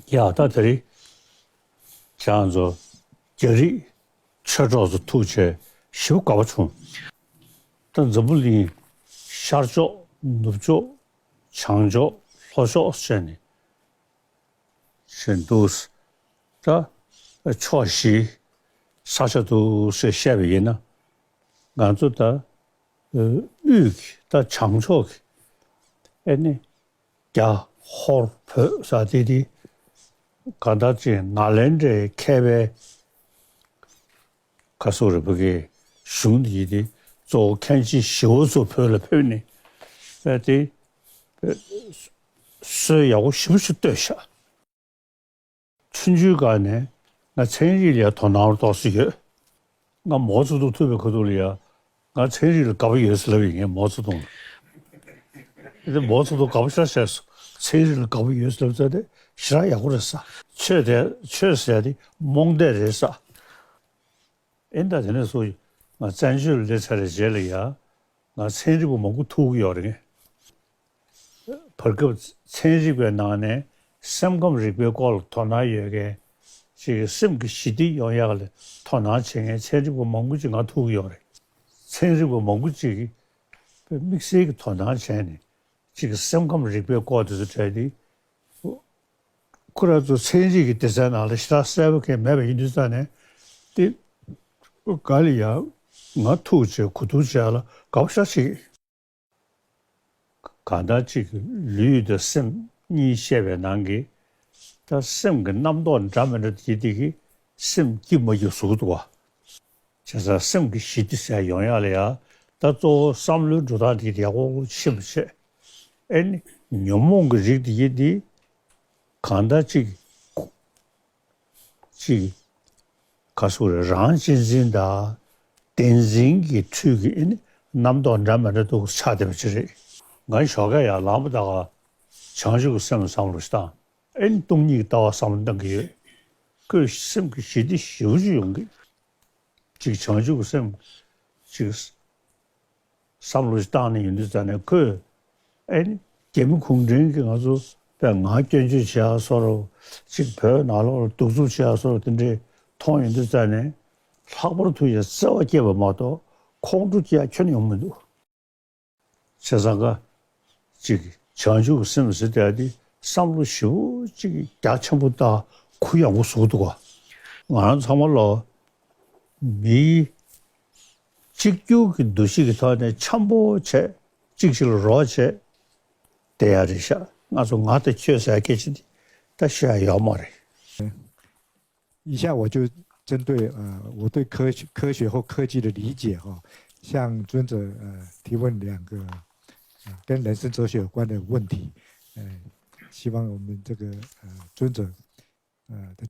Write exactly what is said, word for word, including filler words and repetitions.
ཡ་ད་དེ་རིང་ཁྱེད་རང་ཚོ་རྒྱ་རིགས་ཆོས་གྲོགས་ཚོ་ཐུག་བྱས་ཞེ་པོ་དགའ་པོ་བྱུང་། ད་འཛམ་བུ་གླིང་ཤར་ཕྱོགས་ནུབ་ཕྱོགས་བྱང་ཕྱོགས་ལྷོ་ཕྱོགས་བྱས་ནས་བྱས་འདུག་ད་ཕྱོགས་བཞི་ས་ཆ་འདུག་ཟེར་བཤད་པ་ཡིན་ན། ང་ཚོ་ད་དབུས་ཀྱི་ད་བྱང་ཕྱོགས་ཀྱི་ཨེ་ནི་རྒྱ་ཧོར་བོད་ཟེར་དེ་དེ་གང་ལྟར་ཅིག་ནཱ་ལེནྡྲའི་མཁས་པའི་ཁ་སོ་རི་བོ་གི་གཞུང་འདི་དེ་གཙོ་བོ་མཁན་ཆེན་ཞི་བ་འཚོ་བོད་ལ་ཕེབས་ནས་ཨེ་དེ་སྲོལ་ཡག་པོ་ཞེ་པོ་ཞིག་བཏོད་ཤག་ཆུང་ཆུང་སྒང་ནས་ང་ཚན་རིག་ལ་དོ་སྣང་ཏོག་ཙམ་ཡོད། ང་མའོ་ཙེ་ཏུང་ཐུག་པའི་ཁ་ཐུག་ལ་ཡ། ང་ཚན་རིག་ལ་དགའ་པོ་ཡོད་ཟེར་ལབ་ཡིན་ངས་མའོ་ཙེ་ཏུང་ལ། དེ་མའོ་ཙེ་ཏུང་དགའ་པོ་ཞེ་དྲག་བྱས་སོང་། ཚན་རིག་ལ་དགའ་པོ་ཡོད་ཟེར་ལབ་ཚར་དེ་ཞེ་དྲག་ཡག་པོ་རེད་ས། ཆོས་དེ་ཆོས་ཟེར་དེ་རྨོངས་དད་རེད་ས། ཨེ་ད་དེ་ནས་སུ་ང་བཙན་བྱོལ་སླེབས་ཚར་རེད་རྗེས་ལ་ཡ། ང་ཚན་རིག་པ་མང་པོ་ཐུག་གི་ཡོད་རེད་ངས། བར་སྐབས་ཚན་རིག་པའི་ནང་ནས་སེམས་ཁམས་རིག་པའི་སྐོར་ལ་དོ་སྣང་ཡོད་མཁན་ཅིག་གི་སེམས་ཀྱི་ཞི་བདེ་ཡོང་ཡག་ལ་དོ་སྣང་བྱེད་མཁན་ཚན་རིག་པ་མང་པོ་ཅིག་ང་ཐུག་གི་ཡོད་རེད། ཚན་རིག་པ་མང་པོ་ཅིག་གིས་དམིགས་བསལ་གྱི་དོ་སྣང་བྱས་ནས་ཅིག་གི་སེམས་ཁམས་རིག་པའི་སྐོར་དེ་ཚོ་བྲིས་ཏེ། ཁོ་རང་ཚོ་ཚན་རིག་གི་སྡེ་ཚན་ནང་ལ་ཞེ་དྲག་གསལ་པོ་གང་མེད་པ་ཡིན་དུས་ཙང་ནས་དེ་ག་ལ་ཡང་ང་ཐུག་བྱས་གོ་བསྡུར་བྱས་ལ་དགའ་པོ་ཞེ་དྲག་བྱེད་ཀྱི། གང་ལྟར་གཅིག་ལུས་དང་སེམས་གཉིས་བཤད་པའི་ནང་གི་ད་སེམས་ཀྱི་རྣམ་རྟོག་འདྲ་མི་འདྲ་དེ་དེ་གི་སེམས་སྐྱིད་མ་སྐྱིད་བཟོ་གི་འདུག་བ། བྱས་ཙང་སེམས་ཀྱི་ཞི་བདེ་ཟེར་ཡོང་ཡག་ལ་ཡ་ད་གཙོ་བོ་བསམ་བློའི་འགྲོ་སྟངས་དེ་ཡག་པོ་ཕྱིན་པ་བྱས། ཨེ་ནི་ཉོན་མོངས་ཀྱི་རིགས་དེ་གི་དེ་གང་ལྟར་གཅིག་ཅིག་ཁ་སུ་རེ་རང་གཅེས་འཛིན་དང་བདེན་འཛིན་གྱི་ཁྲོད་ཀྱི་ཨེ་ནི་རྣམ་རྟོག་འདྲ་མི་འདྲ་འདུག་ཆགས་བསྡད་པ་ཅིག་རེད། ང་ཞོགས་ཀས་ཡར་ལངས་པ་ད་ག་བྱང་ཆུབ་ཀྱི་སེམས་བསམ་བློ་ཞིག་བཏང་། ཨེ་ནི་སྟོང་ཉིད་ཀྱི་ལྟ་བ་བསམ་བློ་བཏང་གི་ཡོད། ཁོས་སེམས་ཀྱི་ཞི་བདེ་ཞེ་པོ་ཅིག་ཡོང་གི། ཅིག་བྱང་ཆུབ་ཀྱི་སེམས་ཅིག་བསམ་བློ་ཞིག་བཏང་ནས་ཡོང་དུས་ཙ་ནས་ཁོས་ཨེ་ནི་རྒྱ་མི་གུང་ཁྲན་གྱིས་ང་ཚོ་དཔེ་ངག་སྐྱོན་བརྗོད་བྱེད་ཡག་བཟོ་འདྲ་ཅིག་བོད་ནང་ལོགས་ལ་གདུག་རྩུབ་བྱེད་ཡག་བཟོ་འདྲ་དེ་འདྲས་མཐོང་ཡོང་དུས་ཙ་ནས་ལྷག་པར་དུ་ཡང་བརྩེ་བ་སྐྱེས་པ་མ་གཏོགས་ཁོང་ཁྲོ་སྐྱེ་ཡག་ཁྱོན་ནས་ཡོང་མི་འདུག་བྱས་ཙང་ཀ་ཅིག་བྱང་ཆུབ་ཀྱི་སེམས་ཟེར་དེ་འདི་བསམ་བློ་ཞེ་པོ་ཅིག་རྒྱ་ཆེན་པོ་དང་གུ་ཡངས་པོ་བཟོ་གི་འདུག་ག་ང་རང་ཚང་མ་ལོ་མིའི་གཅིག་གྱུར་གྱི་འདུ་ཤེས་ཀྱི་ཐོག་ནས་འཆམ་པོ་བྱས་གཅིག་གཅིག་ལ་རོགས་བྱས་བསྡད་ཡག་རེད་ཤག་ང་ཚོ་ང་དང་ཁྱོད་ཟེར་ཡག་སྐད་ཆ་འདི་ད་བཤད་ཡག་ཡོད་མ་རེད། 以下我就针对呃我对科学科学或科技的理解哈，向尊者呃提问两个呃跟人生哲学有关的问题，呃，希望我们这个呃尊者呃的